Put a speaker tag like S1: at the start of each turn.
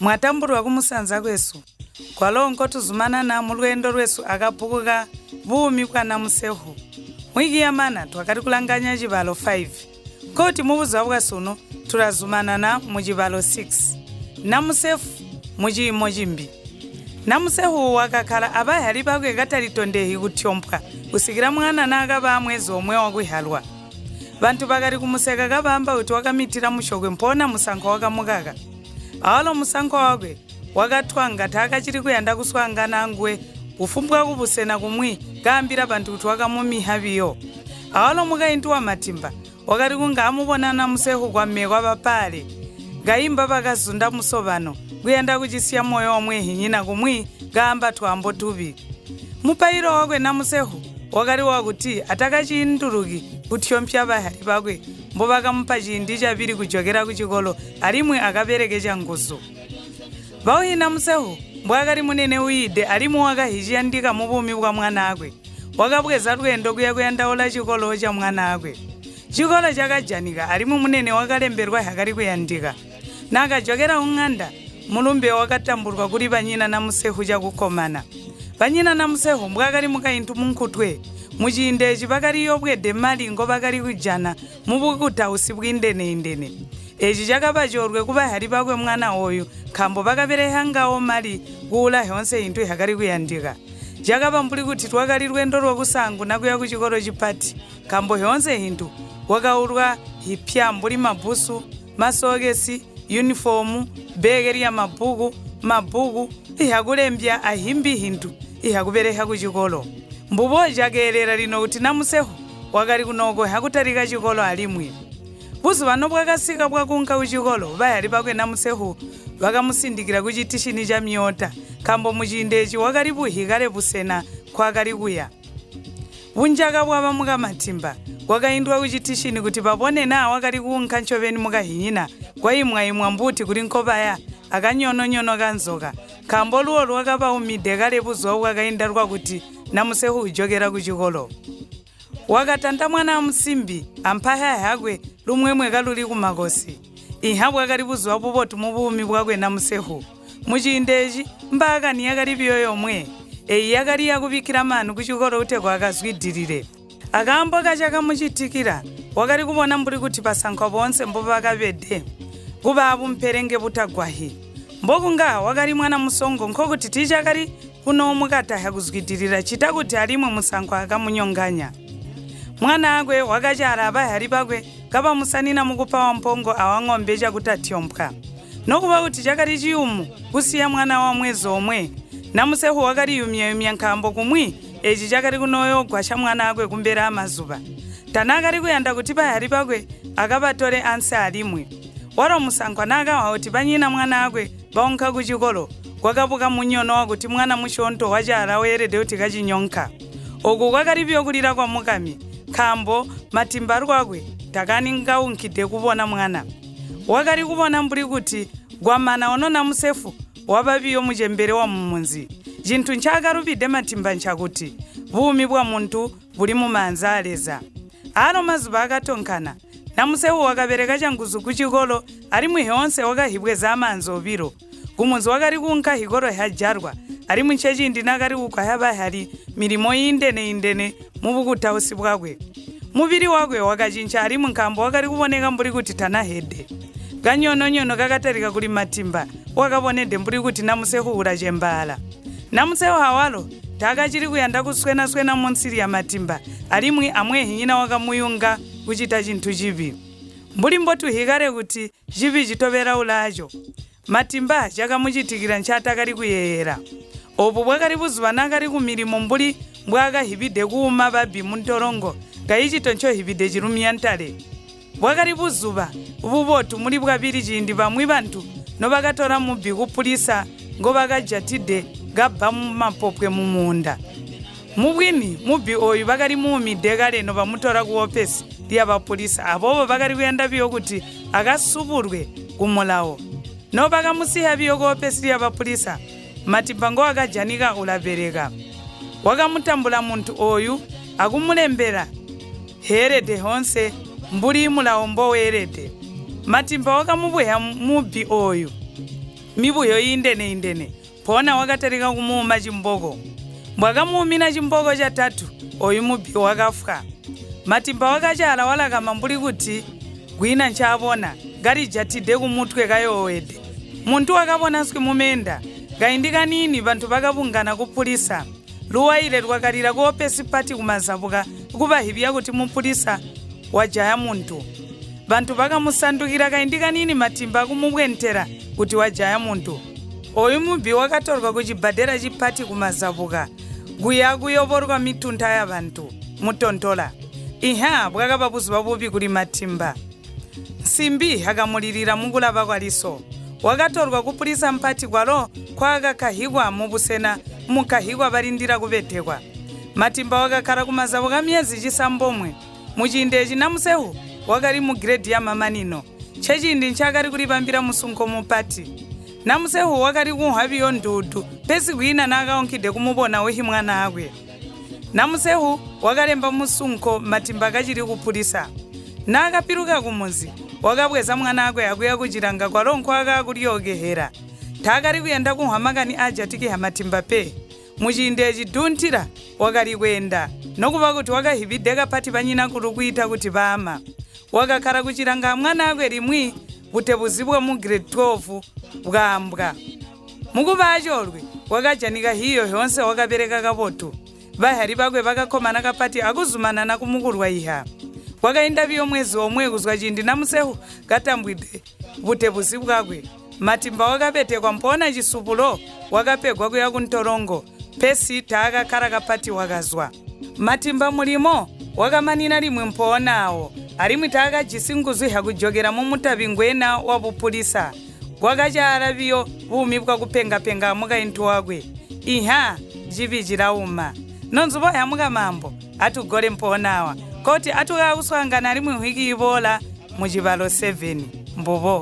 S1: Mwatambulwa kumusanza kwesu kwalo nkotuzumanana mulweendo lwesu akabbuku ka Buumi bwa Namusehu. Mwiki yamana twakali kulanganya cibalo 5. Nkoti mubuzuba bwasunu tulazumanana mucibalo 6. Namusefu muciimo cimbi. Namusehu wakakkala abahyali bakwe katalitondehi kutyompwa kusikila mwana naakaba amwezi omwe wakuhyalwa. Bantu bakali kumuseka kabaamba kuti wakamitila musyokwe mpoona musankwa wakamukaka. Awalo musankwa wakwe wakatwanga taakacili kuyanda kuswaangana anguwe kufumbwa kubusena kumwi kaambila bantu kuti wakamumiha biyo. Awalo mukaintu wa Matimba wakali kunga amubona Namusehu kwamekwa bapaale kaimba bakazunda musobano kuyanda kucisya moyo wamweehinyina kumwi kaamba twaambo tubi. Mupailo wakwe Namusehu wakali wakuti atakaciinduluki kutyompya bahyali bakwe mbobakamupa ciindi cabili kujokela kucikolo alimwi akabeleke canguzu. Bauhi Namusehu mbwaakali munene uyiide alimwi wakahi ciyandika mubuumi bwa mwanaakwe, wakabweza lweendo kuya kuyandaula cikolo ca mwanaakwe. Cikolo cakajanika alimwi munene wakalembelwa hyakali kuyandika. Naakajokela kuŋanda, mulumbe wakatambulwa kuli banyina Namusehu cakukkomana. Banyina Namusehu mbwaakali mukaintu munkutwe, muciindi eeci bakaliyobwede mali ngobakali kujana mubukutausi bwiindene-indene. Eeci cakaba coolwe kubahyali bakwe mwana ooyu nkaambo bakabelehya ngawo mali kuula hyoonse hintu hyakali kuyandika. Cakaba mbuli kuti lwakali lweendo lwakusaanguna kuya kucikolo cipati nkaambo hyoonse hintu kwakaulwa hipya mbuli mabbusu, masookesi, yunifoomu, bbeeke lya mabbuku, mabbuku, ihyakulembya ahimbi hintu ihyakubelehya kucikolo. Mbubo cakeelela lino kuti Namusehu wakali kunookohya kutalika cikolo alimwi. Buzuba nobwakasika bwakuunka kucikolo, bahyali bakwe Namusehu bakamusindikila kucitishini ca myoota nkaambo muciindi eeci wakali buhi kale busena nkwaakali kuya. Bunjaka bwaba muka Matimba kwakaindwa kucitishini kuti babone naa wakali kuunka ncobeni mukahinyina kwaimwaimwa mbuti kuli nkobaya akanyononyono ka nzoka nkaambo luwo lwakabaumide kale buzuba bwakainda lwakuti Namusehu ujokela kucikolo. Wakatanta mwana musimbi ampahya yakwe lumwemwe kaluli kumakosi. Inha bwakali buzuba bubotu mubuumi bwakwe Namusehu. Muciindi eeci, mbaakani yakali biyo yomwe. Eeyi yakali yakubikkila maanu kucikolo kutegwa akazwidilile. Akaambo kacakamucitikila, wakali kubona mbuli kuti basankwa boonse mbobakabede, kuba abumpelenge butagwahyi. Mbokunga wakali mwana musongo nkokuti tiicakali kunoomukatahya kuzwidilila ccita kuti alimwi musankwa akamunyonganya. Mwanaakwe wakacaala abahyali bakwe kabamusanina mukupa wampongo awaŋombe cakutatyompwa. Nokuba kuti cakali ciyumu kusiya mwana wamwezi omwe, Namusehu wakaliyumya-yumya nkaambo kumwi eeci cakali kunooyoogwasya mwanaakwe kumbele aamazuba. Tanaakali kuyanda kuti bahyali bakwe akabatole ansi alimwi. Walo musankwa naakamvwa kuti banyina mwanaakwe baunka kucikolo, kwakabuka munyono wakuti mwana musyoonto wacaala weelede kuti kacinyonka. Ooku kwakali buyo kulila kwamukami, nkaambo Matimba lwakwe takaningaunkide kubona mwana. Wakali kubona mbuli kuti kwamana ono Namusefu waba biyo mucembele wamumunzi. Cintu ncaakalubide Matimba ncakuti, buumi bwamuntu buli mumaanza aa Leza. Aalo mazuba akatonkana. Namusehu wakabeleka canguzu kucikolo alimwi hyoonse wakahibweza amaanza obilo. Kumunzi wakali kuunka hikolo hyajalwa alimwi nceciindi naakali kugwahya bahyali milimo yiindene-indene mubukutausi bwakwe. Mubili wakwe wakacinca alimwi nkaambo wakali kuboneka mbuli kuti tanahede. Kanyononyono kakatalika kuli Matimba wakabonede mbuli kuti Namusehu ulacembaala. Namusehu awalo taakacili kuyanda kuswena-swena munsi lya Matimba alimwi amweehinyina wakamuyunga kucita cintu cibi. Mbuli mbotuhi kale kuti cibi citobela ulaaco. Matimba cakamucitikila ncaatakali kuyeeyela. Oobu bwakali buzuba naakali kumilimo mbuli mbwaakahibide kuuma babbi muntolongo kayi cito ncohibide cilumya ntale. Bwakali buzuba bubotu muli Bwabili ciindi bamwi bantu nobakatola mubbi kupulisa ngobakajatide kabba mapopwe mumuunda. Mubwini, mubbi ooyu bakali muumide kale nobamutola kuopesi lyabapulisa aboobo bakali kuyanda biyo kuti akasubulwe kumulawo. Nobakamusiya biyo kuopesi lyabapulisa, Matimba ngowakajanika ulabeleka. Wakamutambula muntu ooyu akumulembela heelede hoonse mbuli mulawo mboweelede. Matimba wakamubuya mubbi ooyu mibuyo iindene-indene mpoona wakatalika kumuuma cimboko. Mbwakamuumina cimboko catatu, ooyu mubbi wakafwa. Matimba wakacaala walakama mbuli kuti kwiina ncaabona, kalijatide kumutwe kayoowede. Muntu wakabona nswi mumeenda. Kaindi kaniini bantu bakabungana kupulisa. Luwaile lwakalila kuopesi pati kumazabuka kubahibya kuti mupulisa wajaya muntu. Bantu bakamusandukila kaindi kaniini Matimba akumubwentela kuti wajaya muntu. Ooyu mubbi wakatolwa kucibbadela cipati kumazabuka kuya kuyobolwa mitunta yabantu mutontola. Iha bwakaba buzuba bubi kuli Matimba. Nsimbi akamulilila mukulaba kwaliso. Wakatolwa kupulisa mpati kwalo nkwaakakahikwa mubusena mukahikwa balindila kubetekwa. Matimba wakakkala kumazabuka myezi cisambomwe. Muciindi eeci Namusehu wakali mu giredi yamamanino. Nceciindi ncaakali kulibambila musunko mupati. Namusehu wakali kunhwa biyo nduudu pesi kwiina naakaunkide kumubona wihi mwanaakwe. Namusehu wakalemba musunko Matimba kacili kupulisa. Naakapiluka kumunzi, wakabweza mwanaakwe akuya kucilanga kwalo nkwaakaakulyookehela. Taakali kuyanda kunhwa makani aajatikiha Matimba pe. Muciindi eeci Duntila wakali kweenda, nokuba kuti wakahibide kapati banyinakulu kwiita kuti baama. Wakakkala kucilanga amwanaakwe limwi butebuzi bwamu grade 12 bwaambwa. Mukuba acoolwe, wakajanika hiyo yoonse wakabeleka kabotu. Bahali bakwe bakakkomana kapati akuzumanana kumukulwaiha. Kwakainda biyo mwezi omwe kuzwa ciindi Namusehu katambwide butebuzi bwakwe. Matimba wakabetekwa mpoona cisubulo wakapegwa kuya kuntolongo, pesi taakakkala kapati wakazwa. Matimba mulimo wakamanina limwi mpoona aawo, alimwi taakajisi nguzu zyakujokela mumutabi ngweena wabupulisa. Kwakacaala biyo buumi bwakupenga-penga amukaintu wakwe. Iha, cibi cilauma. Nonzubo ya mukamambo, atugole mpoona awa, koti atukaakuswaangana alimwi mvwiki iboola mucibalo 7. Mbubo.